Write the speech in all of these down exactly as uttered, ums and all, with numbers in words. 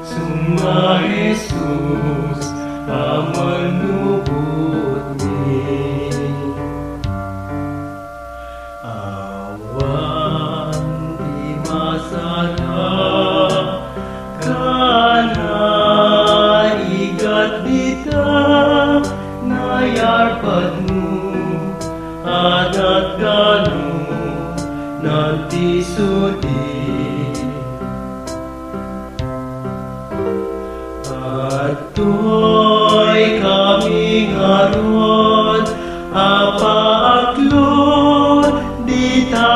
Summa Jesus a manubotmi. Awan ti masara, kana igat dita nayarpadmo, adat kano nan ti sudi. Adtoy kami ngarud a paaklon dita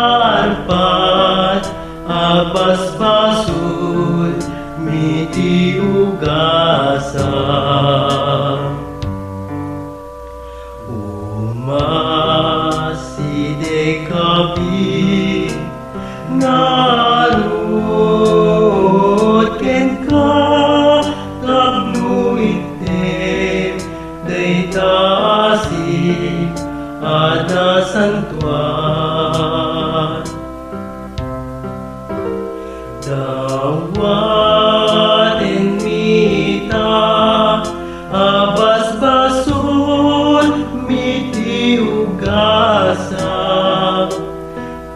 arpat a basbasol mi ti ugasam. Umasideg kami ngarud kenka tapno itdem dayta asin a nasantoan. Dawatenmi ita a basbasolmi ti ugasam,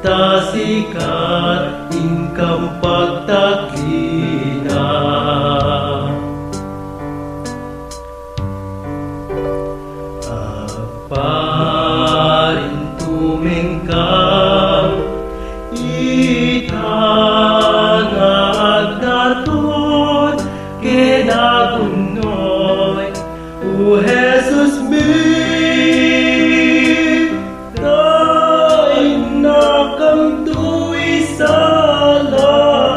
ta sika ti inkam pagtaklina. Agparintumengka, ita nga agdaton ken agunnoy, O Jesusmi, ta innakamto isalakan.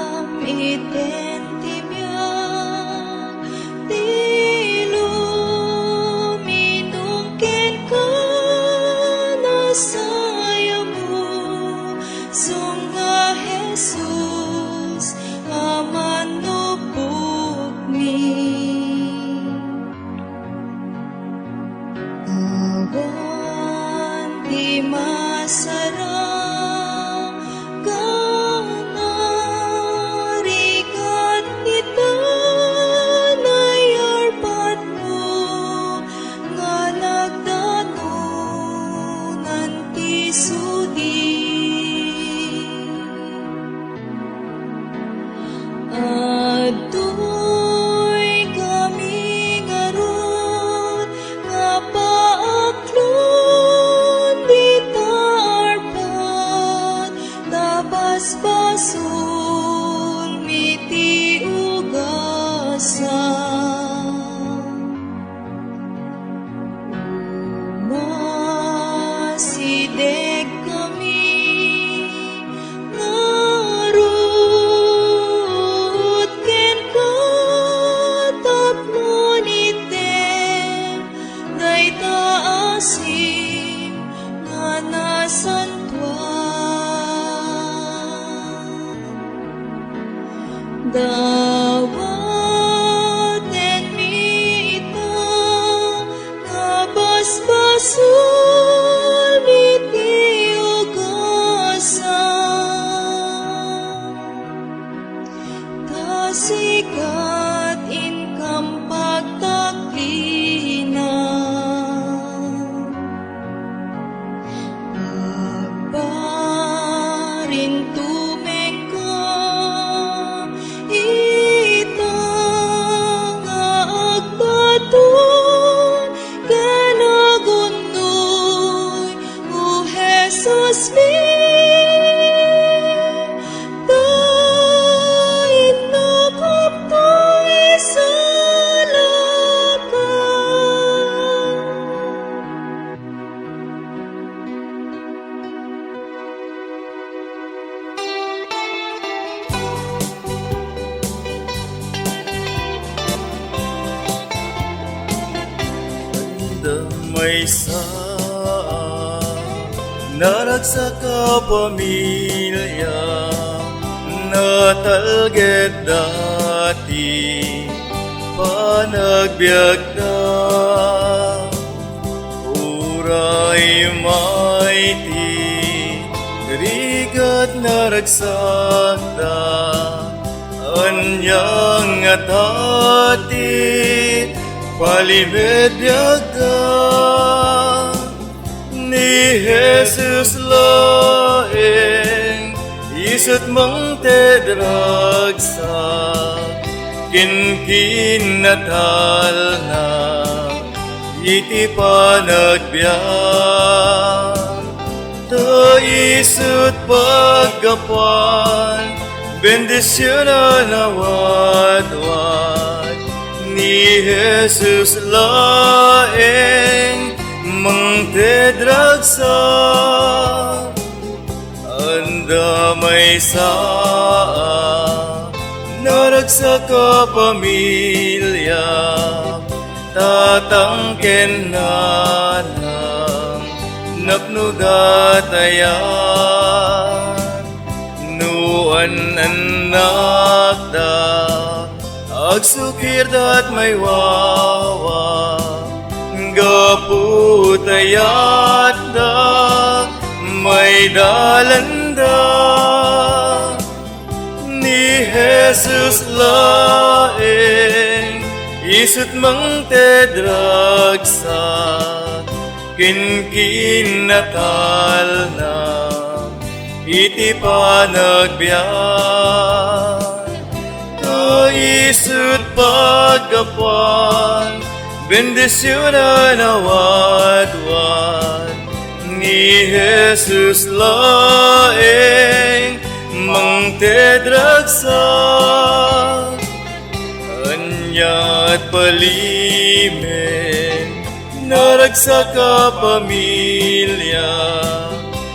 Nagsam-iten ti biag ti luminong kenka, nasayaat, sumga Jesus a manubotmi. Awan ti masara, kana rigat ita nayarpadmo nga nagdatonan ti sudi. Adtoy kami ngarud nga paaklon dita arpat ta basbasolmi ti ugasam. Umasideg kami ngarud kenka tapno itdem dayta asin nga nasantoan. Dawatenmi ita nga basbasolmi ti ugasam, ta sika ti inkam pagtaklina. Agparintumengka, Maysa a naragsak a pamilia, natalged dati panagbiagda. Uray mayti rigat naragsakda, ania nga tati palimedbiagda. Ni Jesus laeng, isut' mangted ragsak, ken kinatalna iti panagbiag. Ta isut' paggapuan, bendisionan a wadwad, ni Jesus laeng mangted ragsak. Adda maysa a naragsak a pamilia, tatang ken nanang napno datayan. No an-annakda, agsukirda ket maywawa, gapu ta yatda maydalanda. Ni Jesus laeng, isut' mangted ragsak, ken kinatalna iti panagbiag. Ta isut' paggapuan, bendisionan a wadwad, ni Jesus laeng mangted ragsak. Ania't palimen, naragsak a pamilia,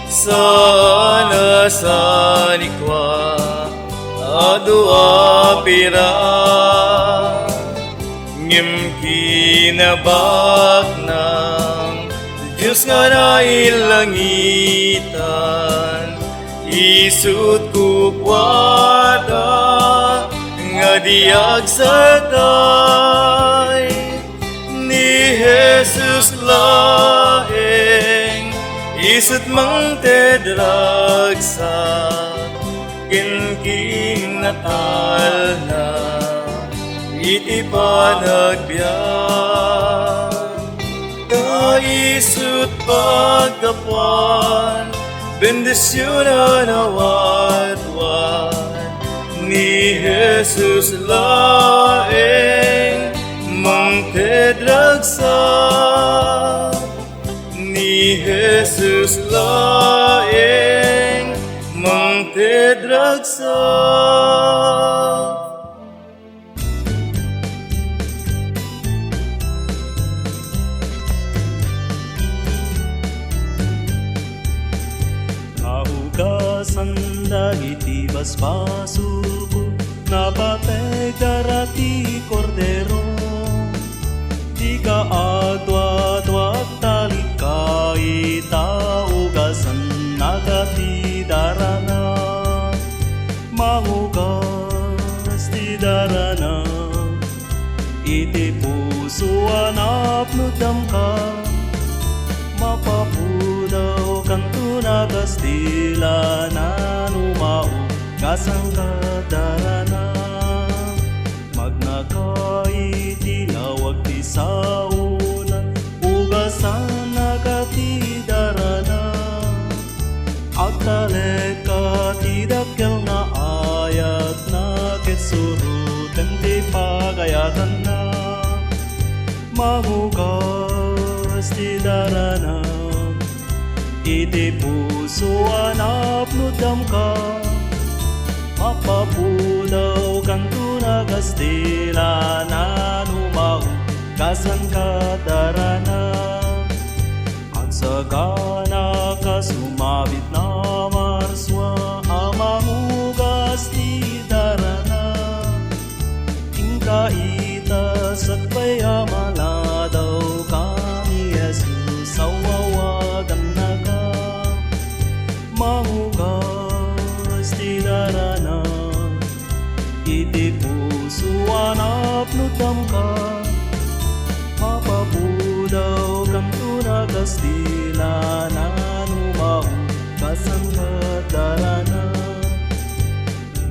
saan a sanikua, adu a pirak. Ngem kinabaknang Dios nga nailangitan, isut' kukuada nga di agsatay. Ni Jesus laeng, isut' mangted ragsak, ken kinatalna iti panagbiag. Ta isut' paggapuan, bendisionan a wadwad, ni Jesus laeng mangted ragsak. Ni Jesus laeng mangted ragsak. Naugasan dagiti basbasol, napateg dara ti Kordero. Dika agtuatuak, talikka ita, ugasannaka ti darana. Mangugas ti darana iti puso a napnudamka. Mapapudaw kanto nagas ti lana no maugasanka darana. Magnaka iti lawag ti saona, ugasannaka ti darana. Agtalekka ti dakkel nga ayatna ket suroten ti pagayatanna. Mangugas ti darana iti puso a napnudamka. Mapapudaw kanto nagas ti lana no maugasanka darana. Agsakana kas umabit na marsua a mangugas ti darana. Inka ita sakbay a maladaw, kami Kastila na numaong kasangkadarana.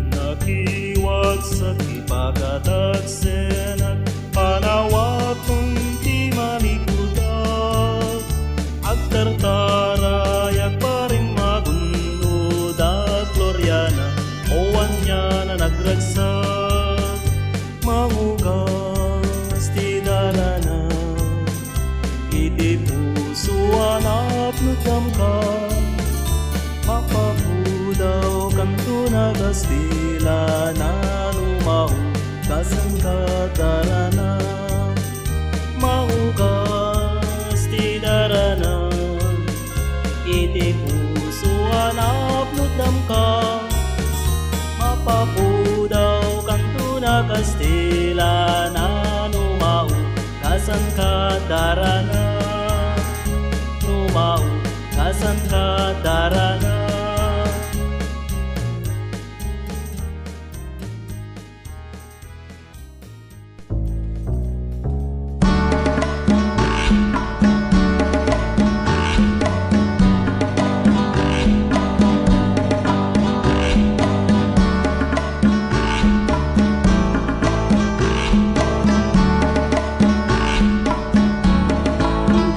Nakiwagsak ti pakadagsenak, panawakon ti malikudak. Agtartarayak, parimmagun no da Gloriana, o anian a nagragsak. Mangugas ti darana iti puso a napnutdam ka. Mapapudaw kanto na Kastila na numaong kasangkadarana. Mangugas ti darana iti puso a napnutdam ka. Mapapudaw kanto na Kastila na numaong kasangkadarana. Numaong kasangkadarana.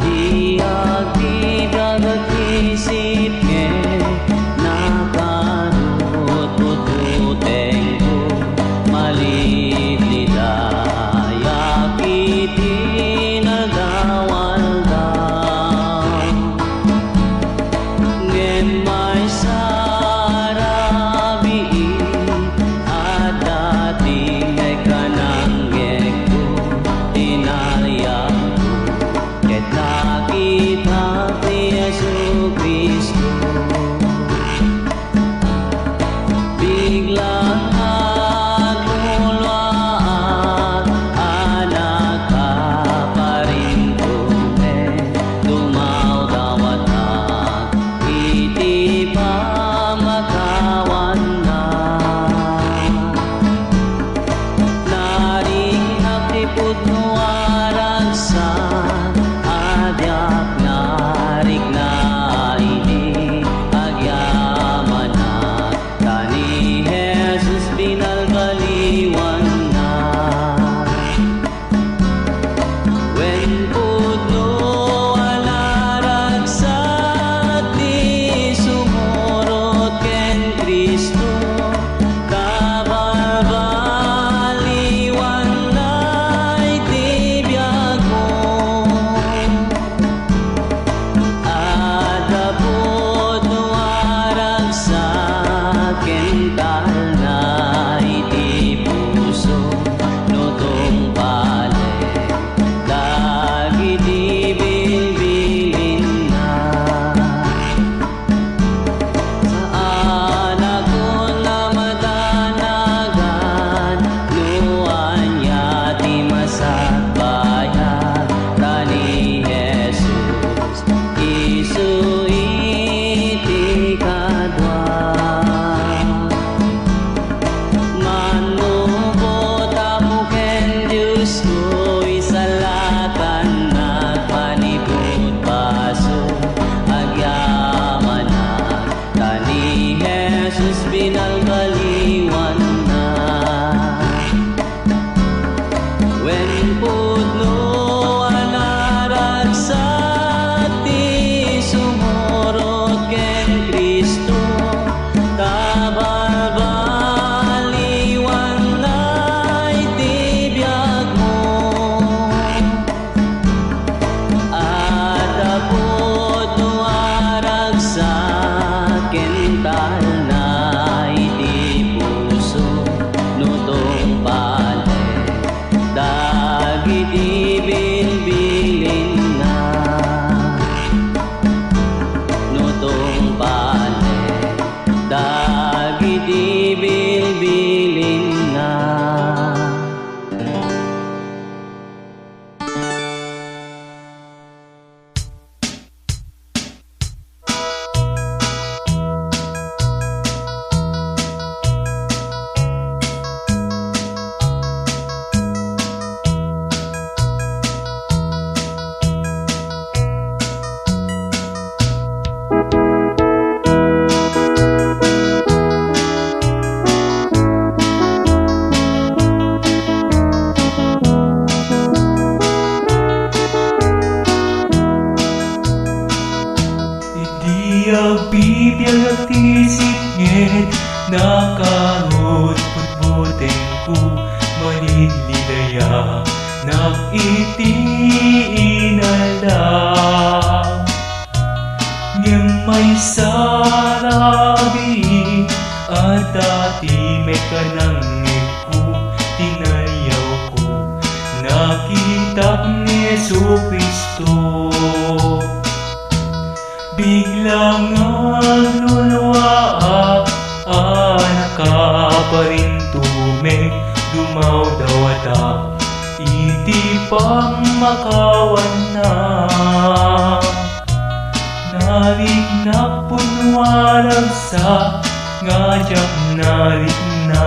Di agbibiag ti isip ngem Nakarud butbutengko, malidlidayanak iti inaldaw. Ngem maysa rabii, adda ti mekkanangngegko, tinayawko, nakitak ni Jesu-Cristo. Bigla nga agluluaak a nakaparintumeng, dumawdawatak iti pammakawanna. Nariknak pudno a ragsak, nga diak narikna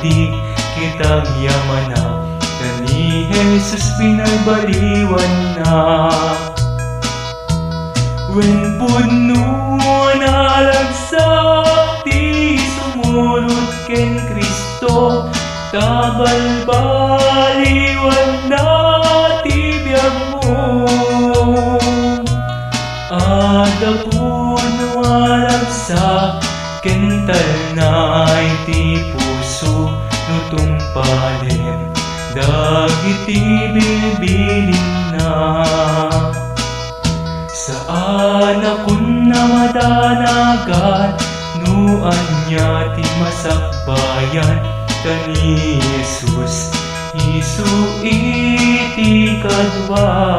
idi kitagyamanak, ta ni Jesus pinabaliwannak. Wen pudno a naragsak ti sumurot ken Cristo, ta balbaliwanna ti biagmo. Adda pudno a ragsak ken talna iti puso no tungpalem dagiti bilbilinna. Saanakon a madanagan no ania ti masakbayan, ta ni Jesus isu iti kadua.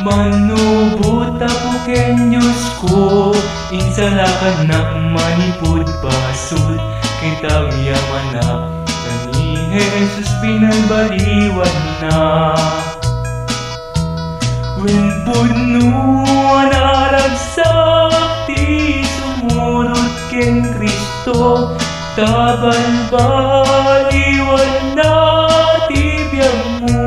Manubot, Apo ken Diosko, insalakannak manipud basol, kitagyamanak, ta ni Jesus pinabaliwannak. Wen pudno a naragsak ti sumurot ken Cristo, ta balbaliwanna ti biagmo.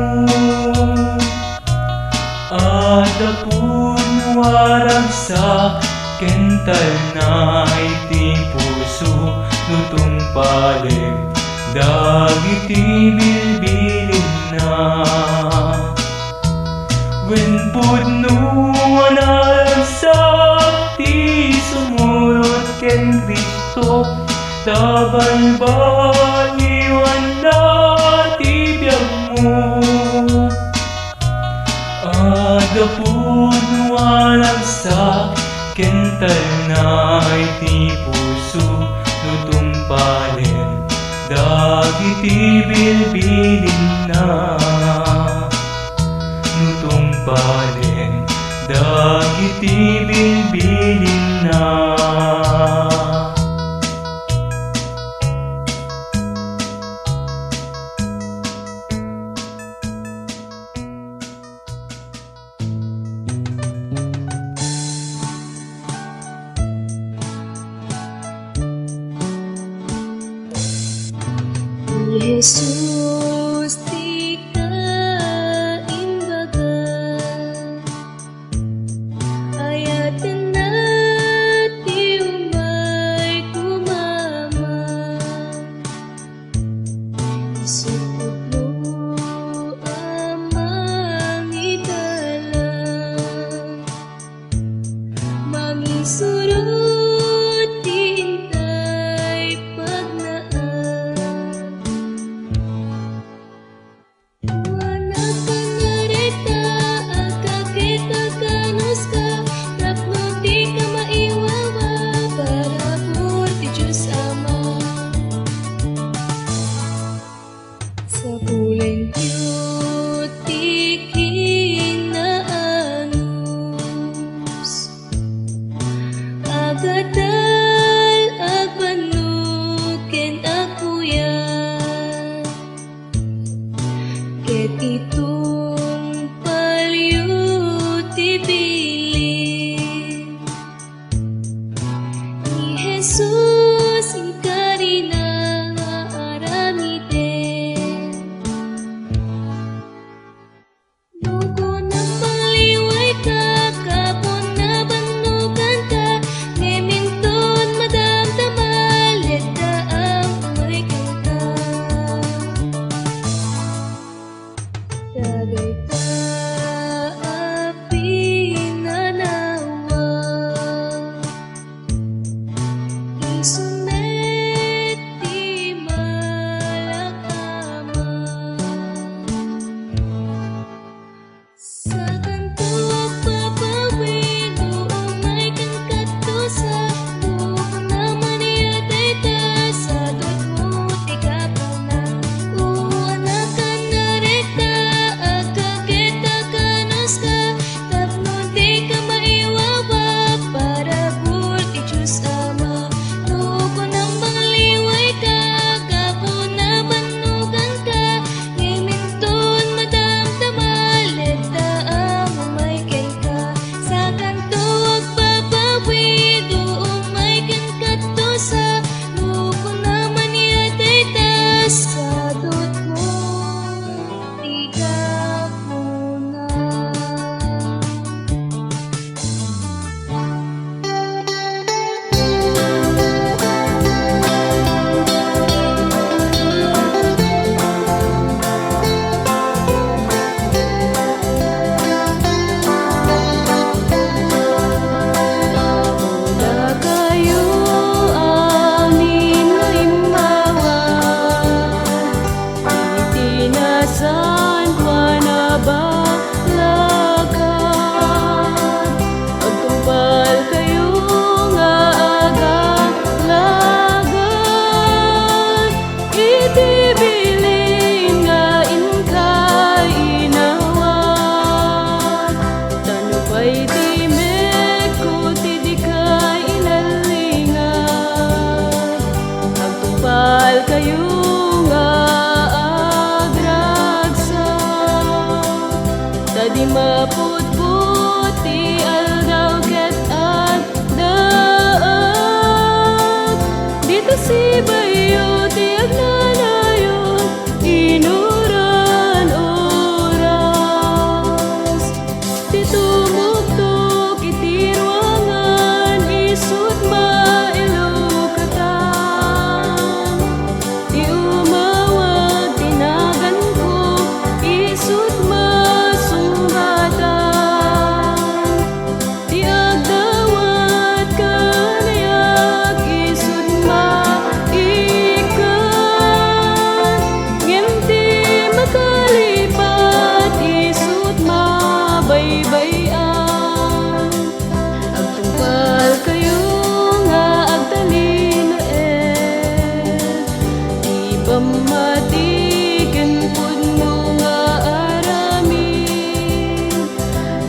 Adda pudno a ragsak ken talna iti puso no tungpalem dagiti bilbilinna. Wen pudno a naragsak ti sumurot ken Cristo, ta balbaliwanna ti biagmo. Adda pudno a ragsak ken talna iti puso no tungpalem dagiti bilbilinna. No tungpalem dagiti bilbilinna. Ni Jesus ti kaimbaga, ayatenna ti umay kumama. Isu pudno a mangidalan, mangisurot ti intay pagnaan. Sakanto agpapawi, no umay ken kadto sa, no kunam a niya dayta, sadutmo ti gapuna. O anak a narekta, agkakita kanaska, tapno dika maiwawa, parabur ti Dios Ama. No kunam mangliwayka, gapuna bannoganka, ngem inton madamdama, ledda a umay kenka. Sakanto agpapawi, no umay ken kadto sa, no kunam a niya dayta, sadutmo ti gapuna. Dakayo amin nga immawa, iti nasantoan a balakad, agtungpalkayo nga agalagad iti bilin nga inka inawat. Ta nupay ti mekko ti dika inallingat, agtungpalkayo nga agragsak. Ta di maputpot ti aldaw ket addaak dita sibayyo ti agnanayon inuran oras. Ti tumuktok iti ruangan, isut' mailukatan. Ti umawag ti naganko, isut' masungatan. Ti agdawat kanayak, isut' maikkan. Ngem ti makalipat, isut' mabaybay-an. Agtungpalkayo nga agtalinaed ti pammati ken pudno nga aramid,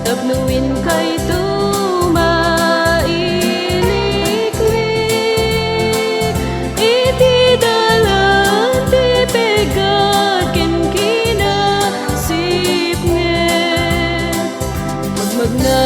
tapno inkayto mailiklik iti dalan ti peggad ken kinasipnget. Magmagna